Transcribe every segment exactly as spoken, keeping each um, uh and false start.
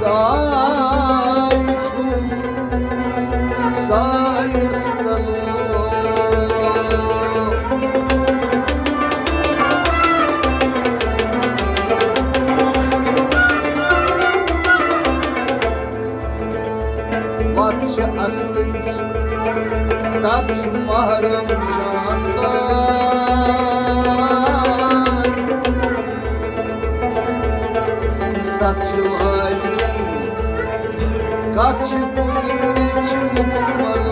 آے چھُ سایَس تَل۔ وَتھ چھِ اَصلٕچ، تَتھ چھُ محرم جاندار۔ ستھ چھِ وادی، کتھ چھِ پُلرٕچ مُکمل۔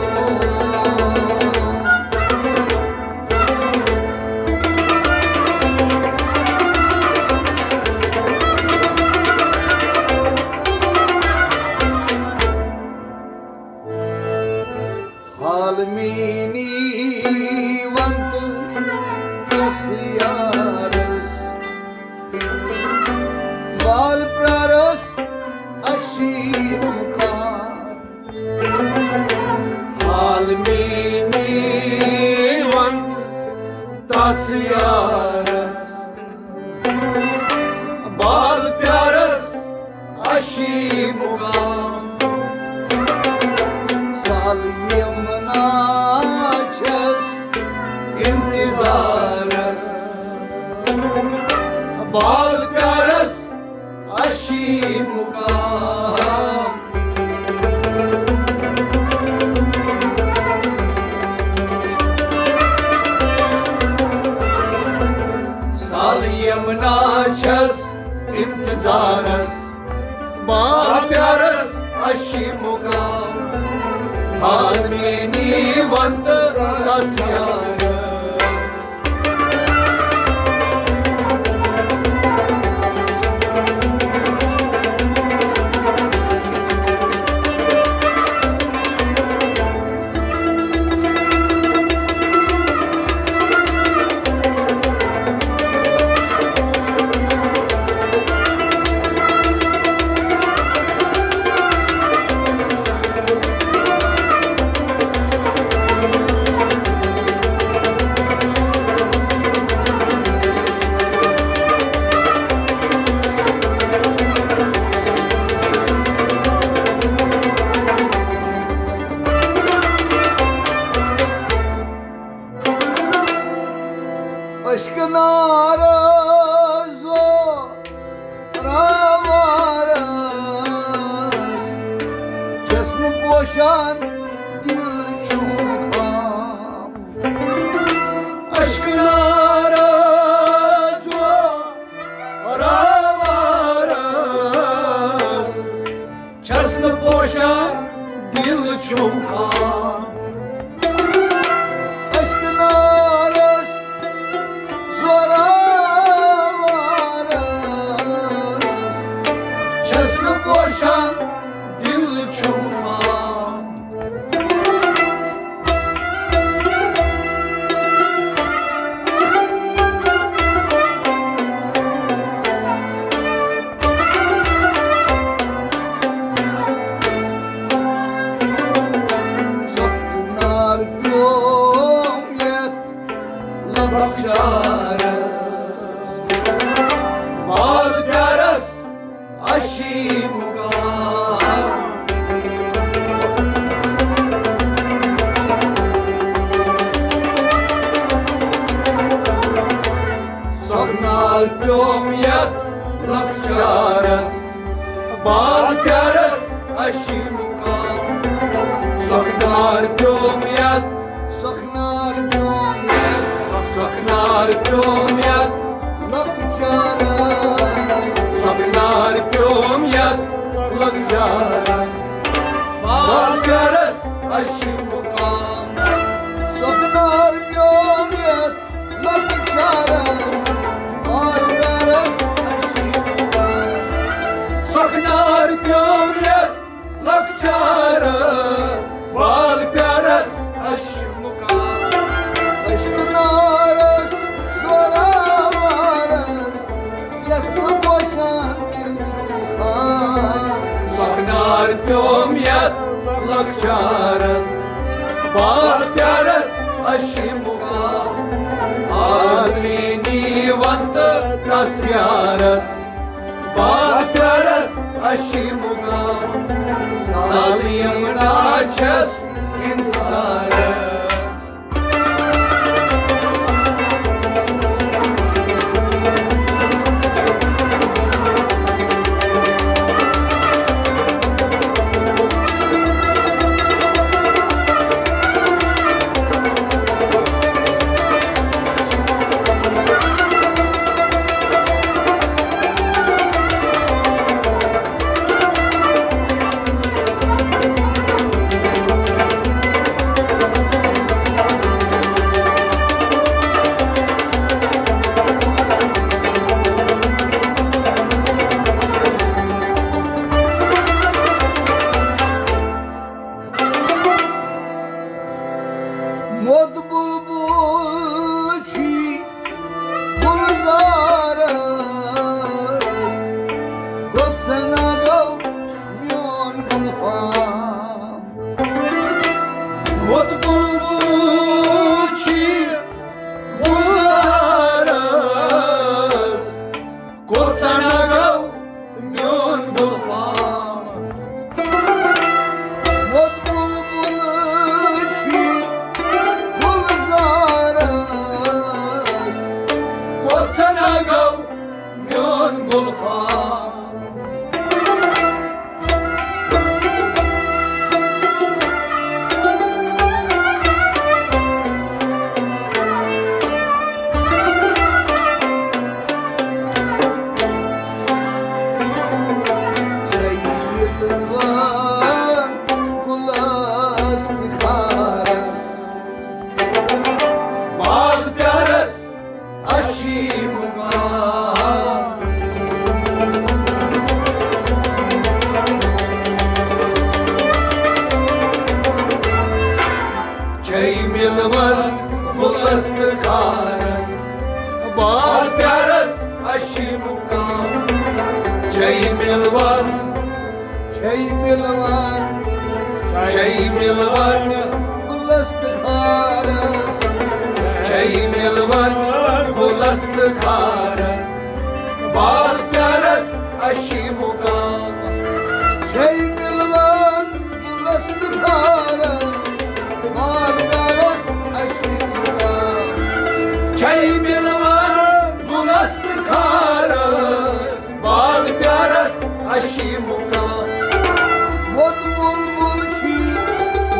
حال میٛٲنی ون تہٕ کس یارس، بال پیارس اشی مُقام۔ حال میٛٲنی ون تس یارس، بال پیارس اشی مُقام۔ سال یمنا چھس انتظارس، بال پیارس اشی مُقام۔ سال یمنا چھس انتظارس، بال پیارس اشی مُقام۔ حال میٛٲنی ون تہٕ کس یارس۔ عشق نارزو راوارس، چھس نہٕ پوشان دل چھُم خام۔ عشق نارزو راوارس، چھس نہٕ پوشان دل چھُم خام۔ عشق نارس زوراوارس، چھس نہٕ پوشان دل چھُم خام۔ سخت نار پیوم یتھ لۄکچارس، بال پیارس اشی مُقام۔ سخت نار پیوم یتھ لۄکچارس، بال پیارس اشی مُقام۔ سخت نار پیوم یتھ، سخت نار پیوم یتھ، سخت نار پیوم یتھ لۄکچارس، سخت نار پیوم یتھ لۄکچارس، بال پیارس اشی مُقام۔ سخت نار پیوم یتھ لۄکچارس، بال پیارس اشی مُقام۔ سخت نار پیوم یتھ لۄکچارس، بال پیارس اشی مُقام۔ عشق نارس زوراوارس، چھس نہٕ پوشان دل چھُم خام۔ سخت نار پیوم یتھ لۄکچارس، بال پیارس اشی مُقام۔ حال میٛٲنی ون تہٕ کس یارس، بال پیارس وحشی مقام، سالیم نا چھس انتظارس۔ موت بلبل چھی گلزارس، گوٚژھ نہ گوٚو میون گلفام۔ موت بلبل چھی گلزارس، گوٚژھ نہ گوٚو میون گلفام۔ موت بلبل چھی گلزارس، گوٚژھ نہ گوٚو میون گلفام۔ چھے مِلوان گُلس تہٕ خارس، بال پیارس اَشی مُقام۔ چھے مِلوان گُلس تہٕ خارس، بال پیارس اَشی مُقام۔ چھے مِلوان، چھے مِلوان، چھے مِلوان گُلس تہٕ خارس، چھے مِلوان گُلس تہٕ خارس، بال پیارس اَشی مُقام۔ چھے مِلوان گُلس تہٕ خارس، بال پیارس اَشی مُقام۔ چھے مِلوان گُلس تہٕ خارس، بال پیارس اَشی مُقام۔ ووت بُلبُل چھی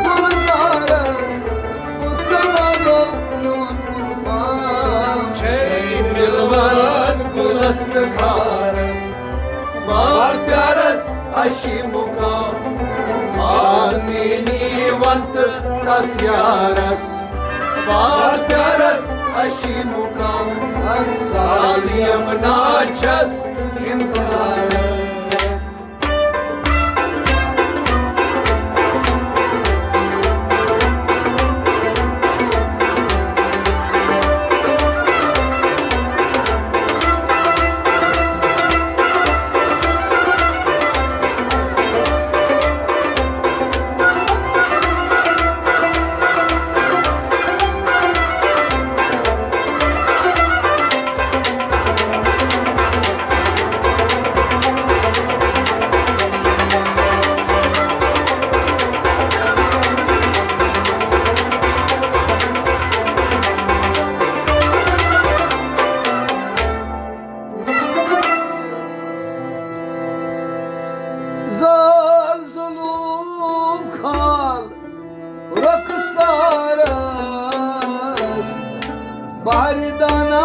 گُلزارس، گوٚژھ نہ گوٚو میون گُلفام۔ چھے مِلوان گُلس تہٕ خارس، بال پیارس اَشی مُقام۔ آمینی ونت تس یارس، بال پیارس اَشی مُقام۔ سالیم نا چھس انتظارس۔ زال ظلم کھال رخسارس، بہر دانا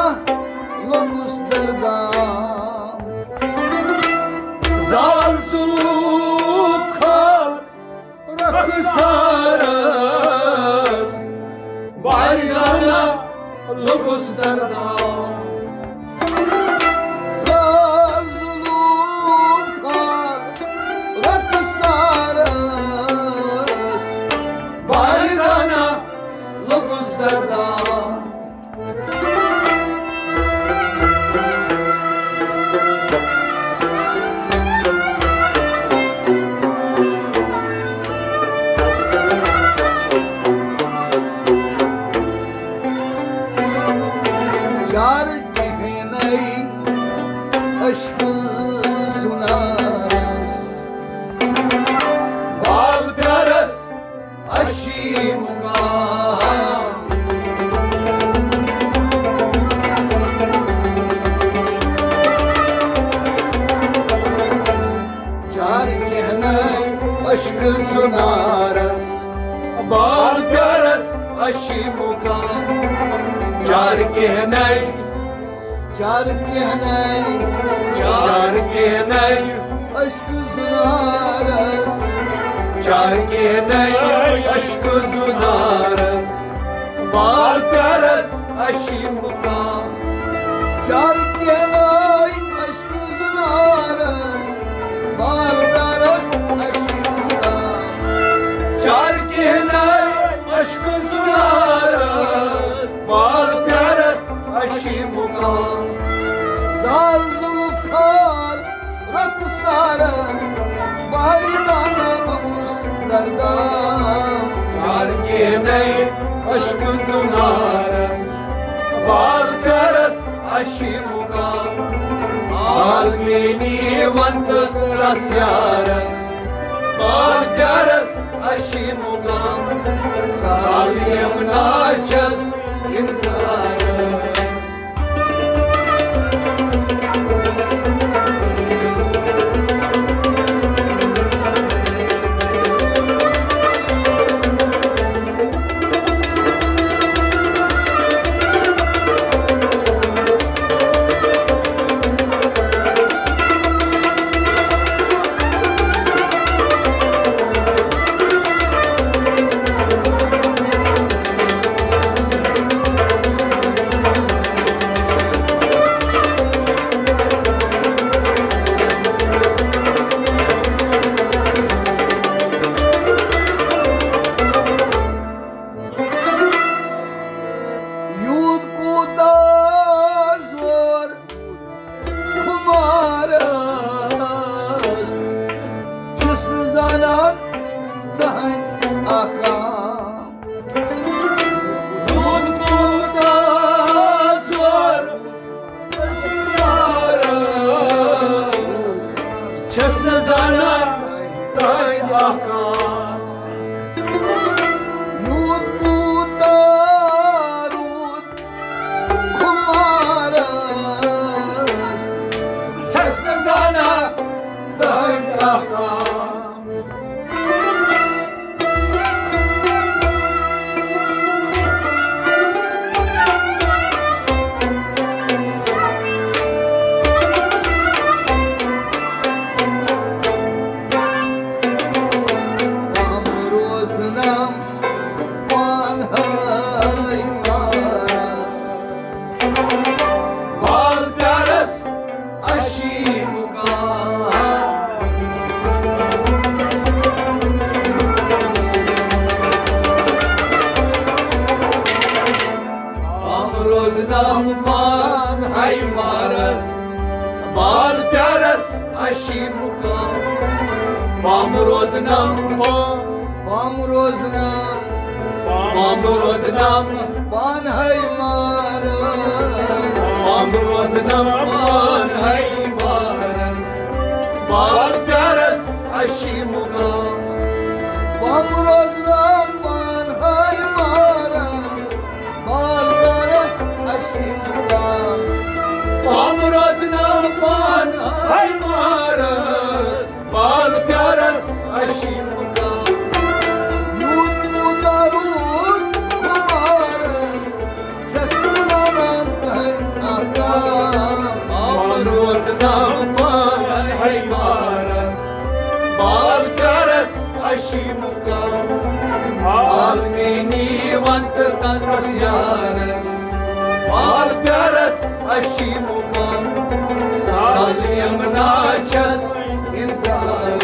لوٚگُس دردام۔ زال ظلم کھال رخسارس، بہر دانا لوٚگُس دردام۔ زال ظلم کھال رخسارس، بہر دانا لوٚگُس دردام۔ چار ٹہنے عشق سنارس، مقام۔ چار کہنے عشق زنارس، بال پیارس اشی مقام۔ چار کہنے، چار کہنے، چار کہنے عشق زنارس، چار کہنے عشق زنارس، بال پیارس اشی مقام۔ چار کہنے عشق زنارس، بال پیارس اشی مقام۔ چار کہنے عشق زنارس، بال پیارس اشی مقام۔ زال زلف کھال رخسارس، باری دانا ببوس دردام۔ چار کہنے عشق زنارس، بال پیارس اشی مقام۔ عالمینی ونت رسیارس، بال پیارس اشی مقام۔ سالیم ناچس انتظارس۔ یوٗت کوٗتاہ زور خُمارس، چھُس نہٕ زانان تہنٛدۍ احکام۔ دود کوٗتاہ زور، چھَس نہٕ زانان تہنٛدۍ احکام۔ یوٗت کوٗتاہ روٗد خُمارس، چھَس نہٕ زانان تہنٛدۍ احکام۔ پام روزنم پانہٕ ہٲوۍ مارس، بال پیارس اشی مقام۔ پام روزنم پانہٕ ہٲوۍ مارس، بال پیارس اشی مقام۔ پام روزنم پانہٕ، پام روزنم، پام روزنم پانہٕ ہٲوۍ مارس۔ پام روزنم پانہٕ ہٲوۍ مارس، بال پیارس اشی مقام۔ پام روزنم پانہٕ ہٲوۍ مارس، بال پیارس اشی مقام۔ پام روزنم پانہٕ ہٲوۍ مارس، بال پیارس اشی مقام۔ یوٗت کوٗتاہ روٗد خُمارس، چھَس نہٕ زانان تہنٛدۍ احکام۔ پام روزنم پانہٕ ہٲوۍ مارس، بال پیارس اشی مقام۔ عالمینی ونت تس یارس، بال پیارس اشی مقام۔ سالیم ناچس انسان۔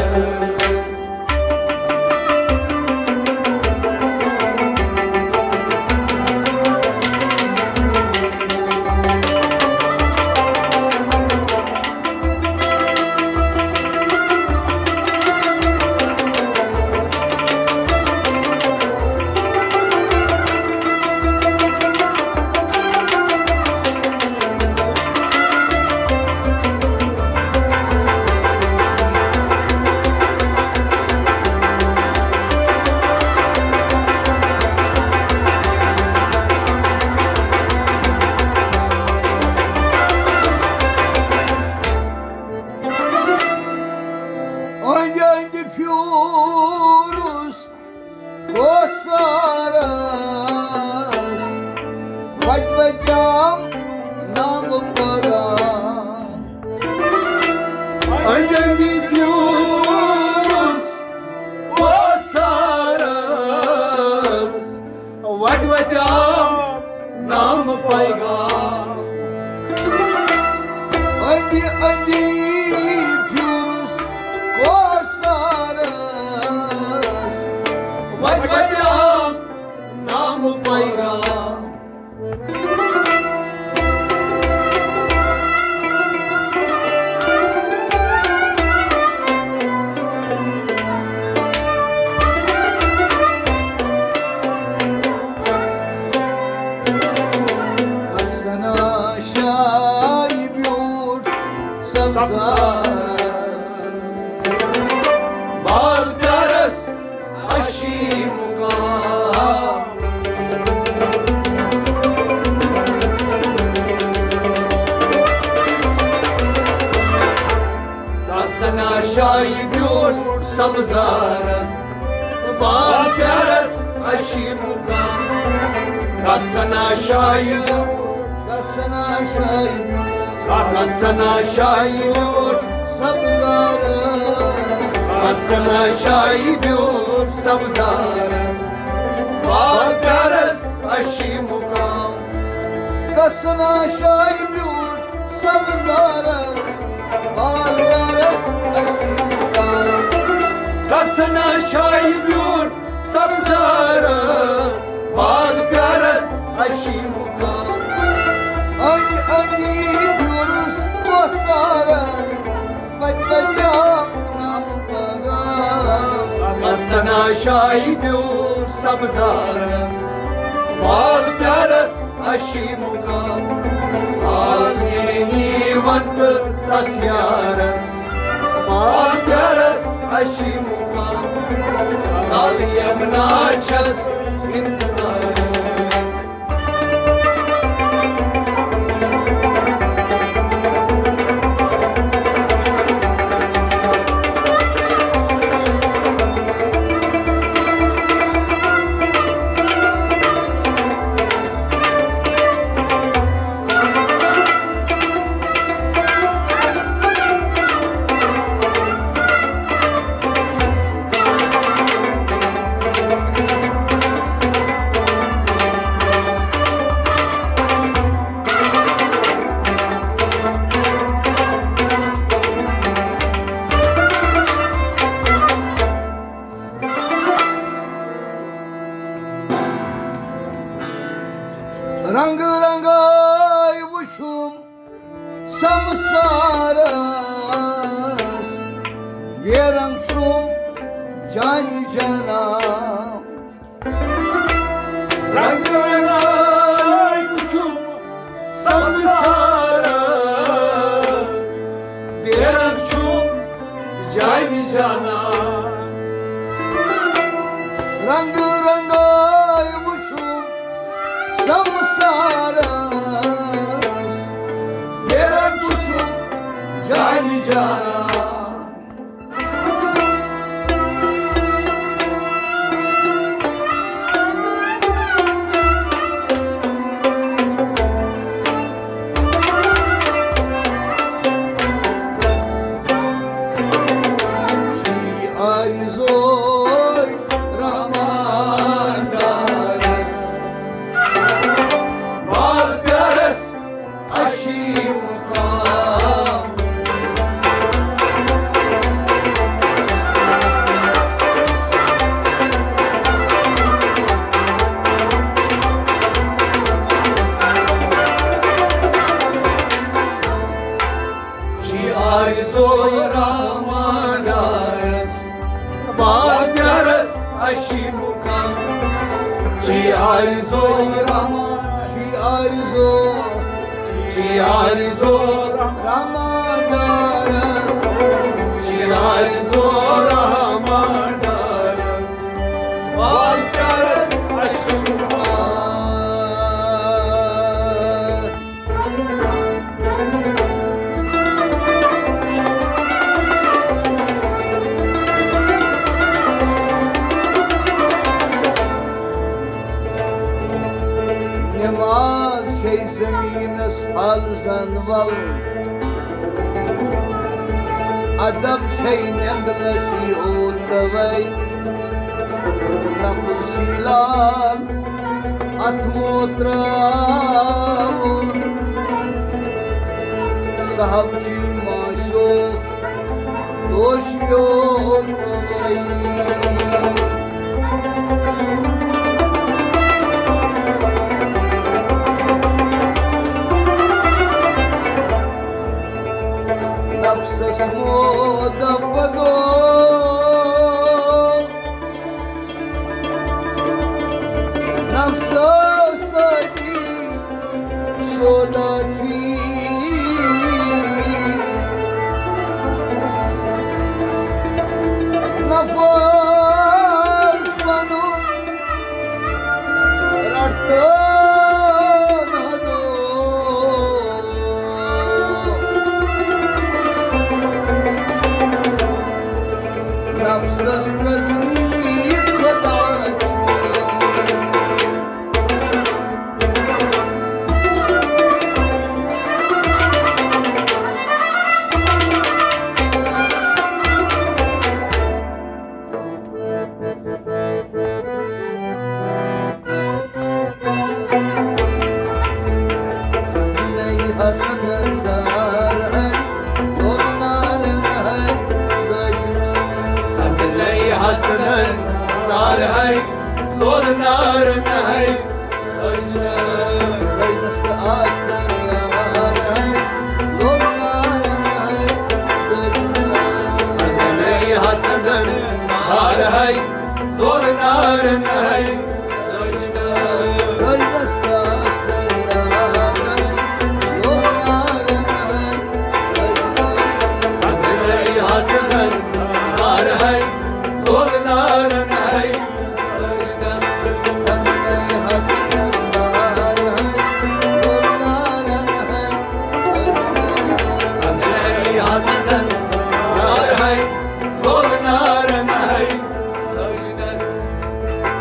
پھیوٗرُس کوثرس، وتہِ وتہِ آو نامہٕ پیغام۔ گژھنا شاہی بیوٗٹھ سبزارس، باغ پیارس اشی مقام۔ گژھنا شاہی بیوٗٹھ سبزارس، باغ پیارس اشی مقام۔ گژھنا شاہی بیوٗٹھ، گژھنا شاہی بیوٗٹھ، گژھنا شاہی بیوٗٹھ سبزارس، گژھنا شاہی بیوٗٹھ سبزارس، باغ پیارس اشی مقام۔ گژھنا شاہی بیوٗٹھ سبزارس، باغ پیارس اشی مقام۔ گژھنا شاہی بیوٗٹھ سبزارس، باغ پیارس اشی مقام۔ أنٛدۍ أنٛدۍ پھیوٗرُس کوثرس، وتہِ وتہِ آو نامہٕ پیغام۔ گژھنا شاہی بیوٗٹھ سبزارس، باغ پیارس اشی مقام۔ آمینی ونت تس یارس، باغ پیارس اشی مقام۔ سال یمنا چھس انتظارس۔ رنگ رنگے وُچھُم سمسارس، بے رنگ چھُم جانہِ جانا۔ رنگ رنگے وُچھُم سمسارس، بے رنگ چھُم جانہِ جانا۔ رنگ رنگے وُچھُم سمسارس، بے رنگ وُچھُم جانہِ جانا۔ شی آرزوے رحمان دارس، بال پیارس اشی مقام۔ شی آرزو رحمان دارس، بال پیارس اشی مقام۔ شی آرزو رحمان، شی آرزو، شی آرزو رحمان دارس، شی آرزو رحمان دارس، بال پیارس اشی مقام۔ نماز چھے زمینس پھل زن وو، ادب چھے نیندلسی اوتوے۔ نفسی لال اتھ موتراوُن، صاحب چی ماں شوق دوشیو نوئی۔ نفسس مو دپدو، نفسس سۭتی سودا چھی۔ نفس پنُن رٹتو نہ دو۔ نفسس پرزنی خدا چھی۔ سنگنئی حسنن دار ہے، دولنارن ہے سجنا۔ سنگنئی حسنن دار ہے، دولنارن ہے سجنا۔ سجنس تہٕ آسنن دار ہے، دولنارن ہے سجنا۔ سنگنئی حسنن دار ہے، دولنارن ہے سجنا۔ سجنس تہٕ آسنن دار ہے، دولنارن ہے سجنا۔ سنگنئی حسنن دار ہے، دولنارن ہے سجنا۔ سنگنئی حسنن دار ہے، دولنارن ہے سجنا۔ سنگنئی حسنن دار ہے، دولنارن ہے سجنا۔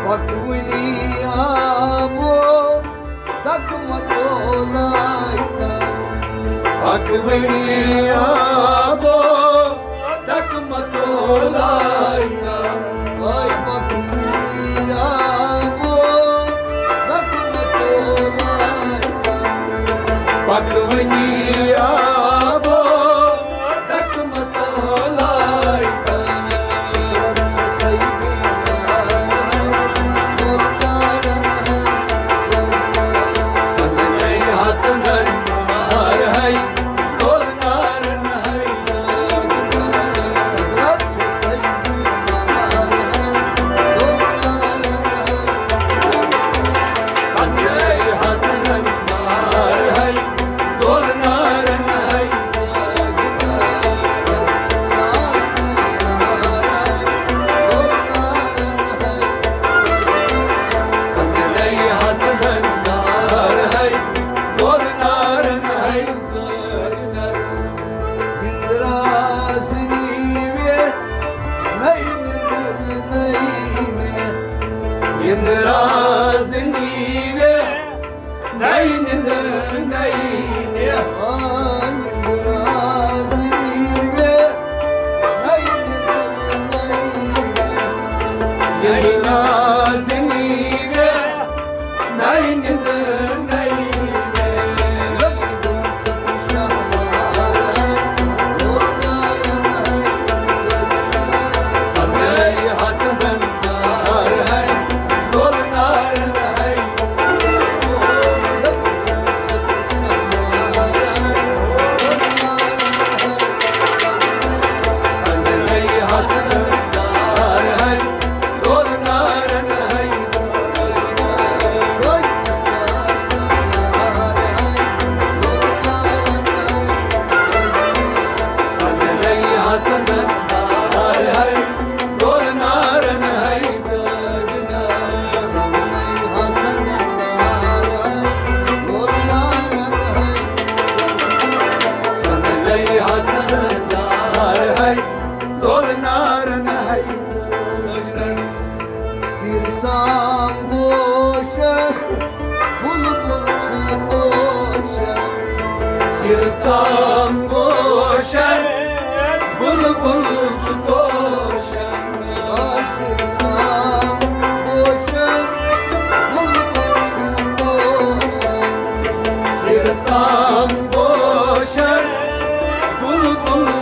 پکوٕنی آبو دکمتو لایتا۔ پکوٕنی آبو دکمتو لایتا۔ آے پکوٕنی آبو دکمتو لایتا۔ پکوٕنی آبو دکمتو لایتا۔ اندرازنی وے نئی نندر نئی نیا۔ آ، اندرازنی وے نئی نندر نئی نیا۔ اندرازنی وے نئی نندر نئی نیا۔ لگی دل سب شاہ سیر سام گوش بلبل چھُ پوشان۔ سیر سام گوش بلبل چھُ پوشان۔ آ، سیر سام گوش بلبل چھُ پوشان۔ سیر سام گوش بلبل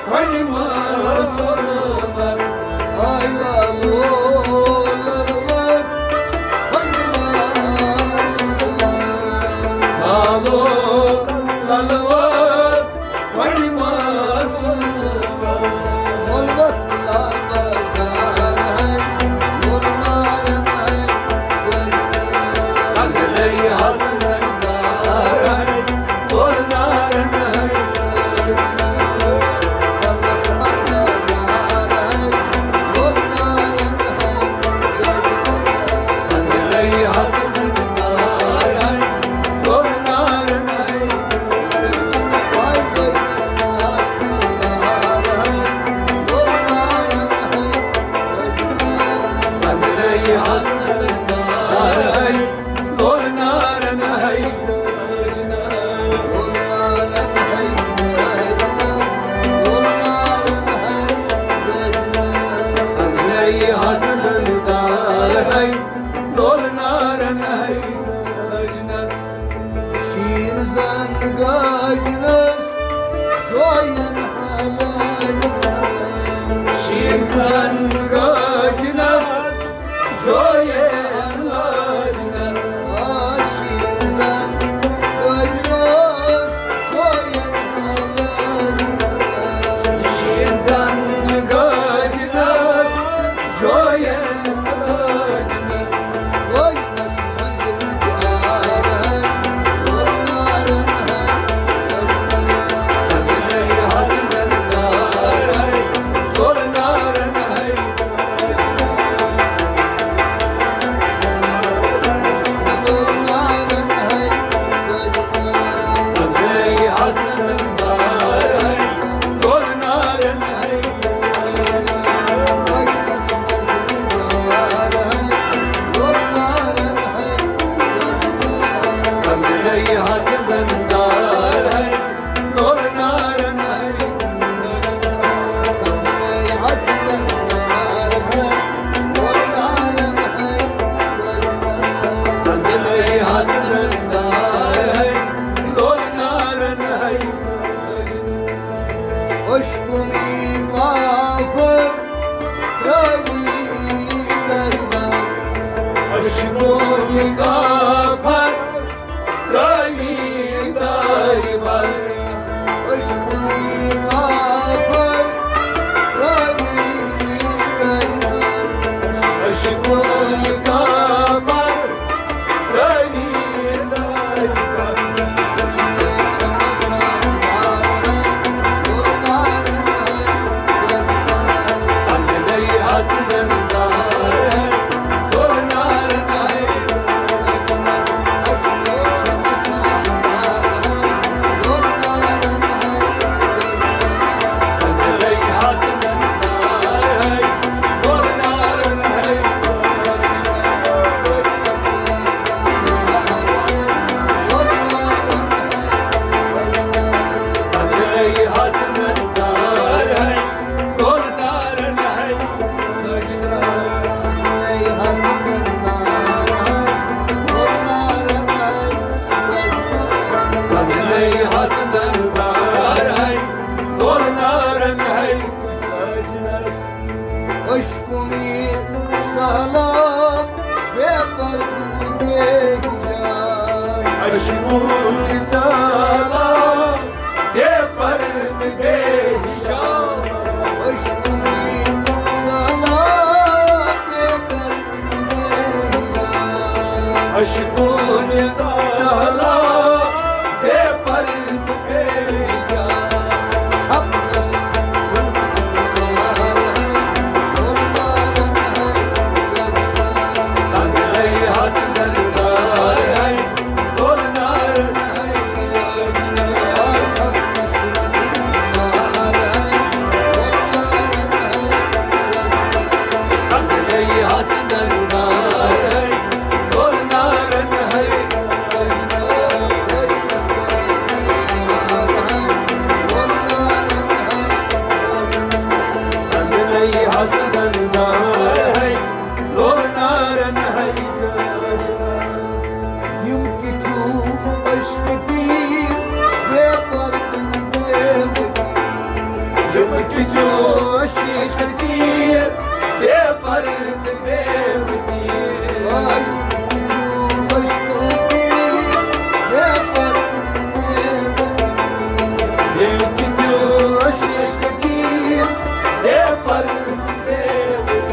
خۄجہِ ماس سُلمت۔ آے لالو للوت، خۄجہِ ماس سُلمت۔ لالو للوت، خۄجہِ ماس سُلمت۔ ملوت لا بازار ہے، گُلنارن ہے۔ سجنس۔ سجنس۔ شیٖن زن گاجنس جوین حالن۔ شیٖن زن گاجنس جوین حالن۔ آ، شیٖن زن گاجنس جوین حالن۔ شیٖن زن گاجنس جوین حالن۔ اشکوی کافر ترٲوی دربار۔ اشکوی کافر ترٲوی دربار۔ اشکوی کافر ترٲوی دربار۔ اشکوی کافر اشکوی سہلاب بے پردٕ بے حجاب۔ اشکوی سہلاب بے پردٕ بے حجاب۔ اشکوی سہلاب بے پردٕ بے حجاب۔ اشکوی سہلاب بے پردٕ بے حجاب۔ یِم کِتھیو عشقہٕ تیٖر بے پردٕ بے مٔدیٖر۔ عشق تیر، بے پرد بے وتیر۔ آئی عشق تیر، بے پرد بے وتیر۔ ییٚمہِ کِتیُو أسۍ عشق تیر، بے پرد بے وتیر۔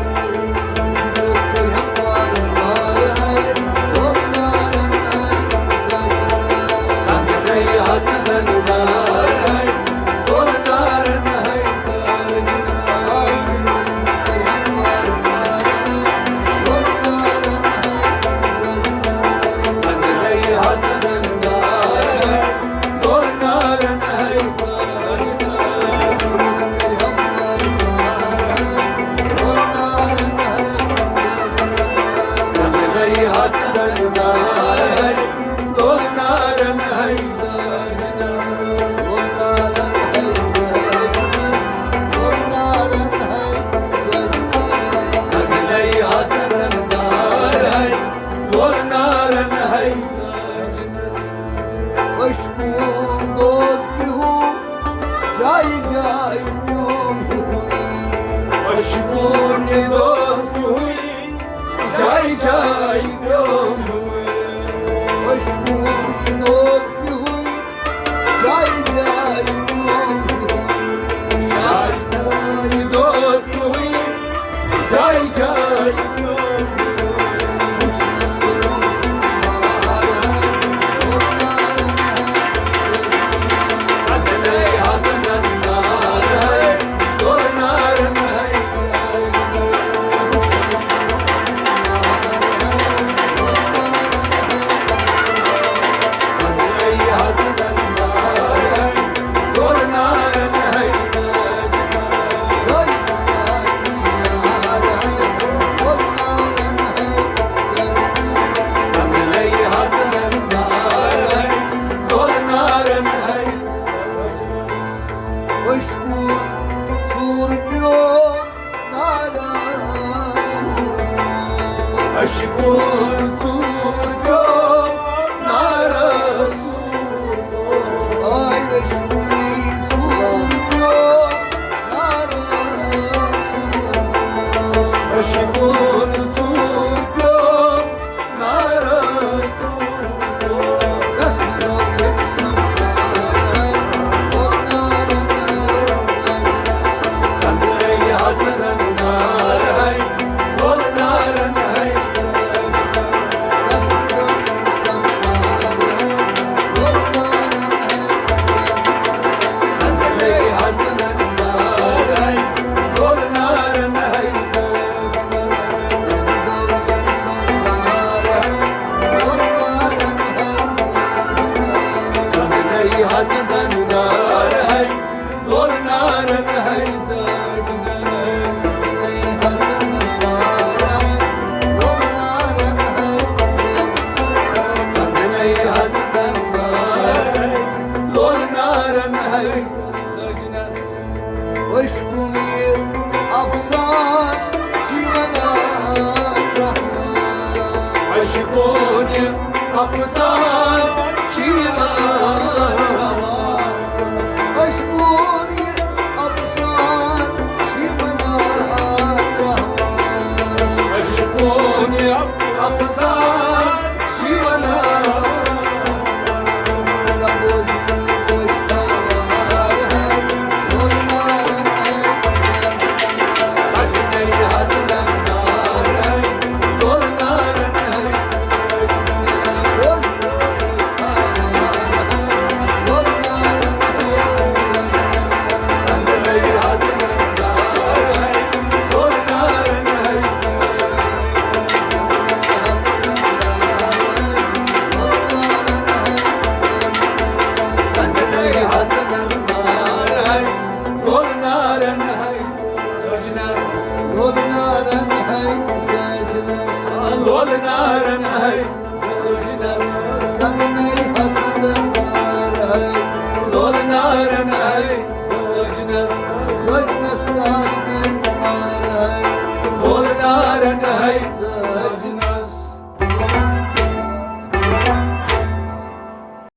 عشقُن دود ہیوٗ جایہِ جایہِ پیوٚم ہیوٗے۔ عشقُن دود ہیوٗے جایہِ جایہِ پیوٚم ہیوٗے۔ عشقُن دود ہیوٗے جایہِ جایہِ پیوٚم ہیوٗے۔ جایہِ جایہِ دود ہیوٗے جایہِ جایہِ پیوٚم ہیوٗے۔ عشقُن ژوٗر پیوٚو نارٕ سوٗر۔ عشقُن ژوٗر پیوٚو نارٕ سوٗر۔ آے عشقُن ژوٗر پیوٚو نارٕ سوٗر۔ عشقُن ژوٗر پیوٚو عشقُن یہِ افسان چھِ وَنان رحمان۔ عشقُن یہِ افسان چھِ وَنان رحمان۔ عشقُن یہِ افسان چھِ وَنان رحمان۔ عشقُن یہِ افسان چھِ وَنان۔ لولہٕ نارن ہے سجنس۔ لولہٕ نارن ہے سجنس۔ سگنے حسد نار ہے۔ لولہٕ نارن ہے سجنس۔ سجنس تاس نار ہے۔ لولہٕ نارن ہے